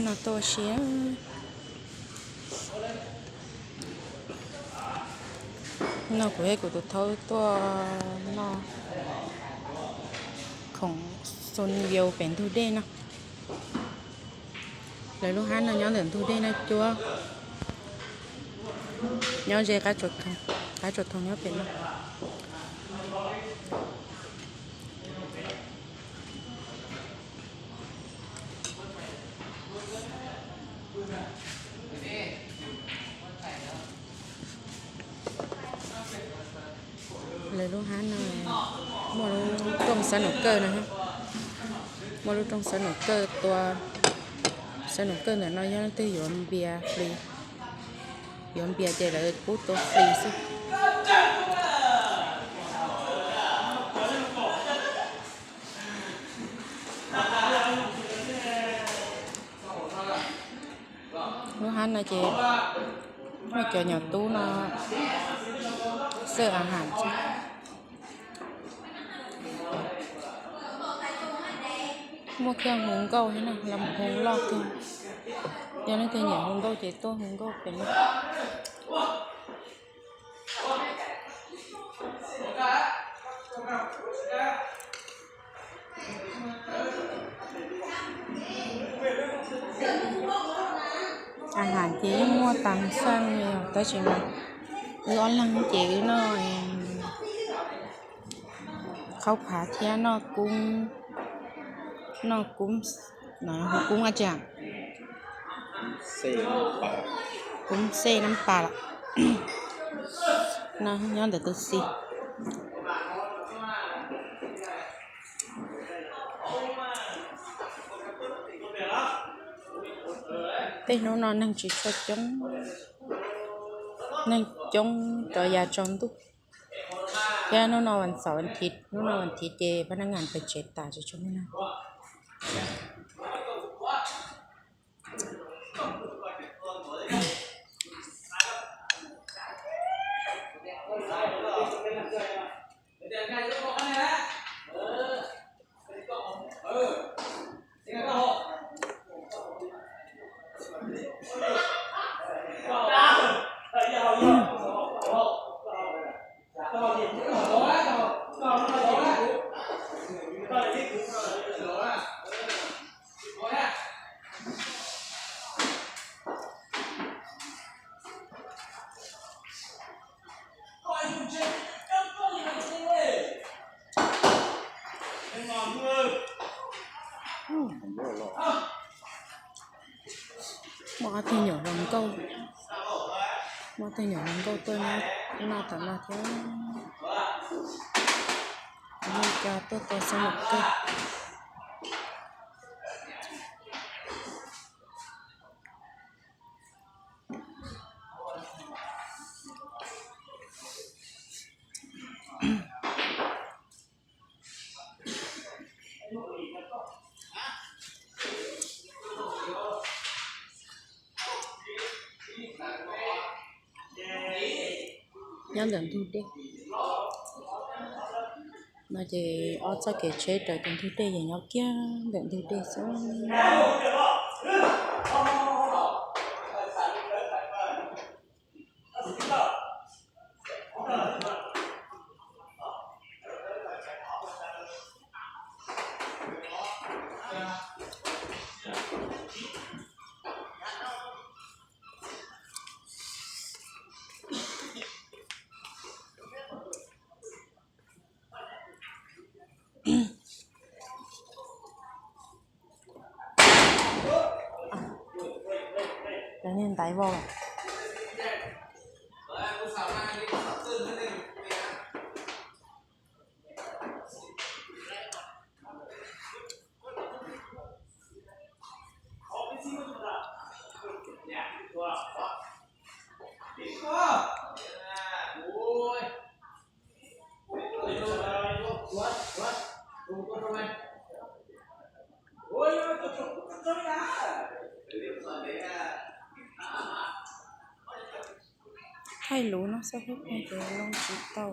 Tuaj ua si. No kuv thiab kuv tus thaub tuaj noj khoom xoo yau pem ntug dej no. Lawv lub hab no nyob ntawm ntug dej no cuab, nyob ze qab tsuas thoom nyob pem no. Lawv lub hab no muaj lub rooj xab num kawj no, muaj lub rooj xab num kawj tua. Xab num kawj ntawm no yog leej twg yuav npias fri, yuav npias ces lawv pub tua fri xwb. Lub hab no ces muaj cov nyuam tub no xawj a has. Muaj kiag hu nkauj thiab no, los hu loj kawg. Yog leej twg nyiam hu nkauj ces tuaj hu nkauj pem no. A has ces yeej muaj tas xaj li os, tab sis mas wb ob leeg ces wb noj qhaub phav thiab noj kub, noj kub, kub a tsi, kub xej nab pas los no nyob ntawm tus xis. Tej hnub no neeg tsis tshua coob, neeg coob rov ya tsaus ntuj. Thiab hnub no vas xaum vas thiv, hnub no vas thiv ces phab nab ngas pem tsev tas tsis tshua muaj neeg. Muaj ob tug nyuam hluas nkauj, muaj ob tug nyuam hluas nkauj tuaj nyob noj tom no thiab. Kuv li cas tuaj tua xab num kawj. Nyob ntawm ntug dej no ces ob txoj kev tsheb raws tus ntug dej ces nyob kiag ntawm ntug dej xwb. Cov niag ntaiv vau. Thaij lus no xwb ces lub tsis tau.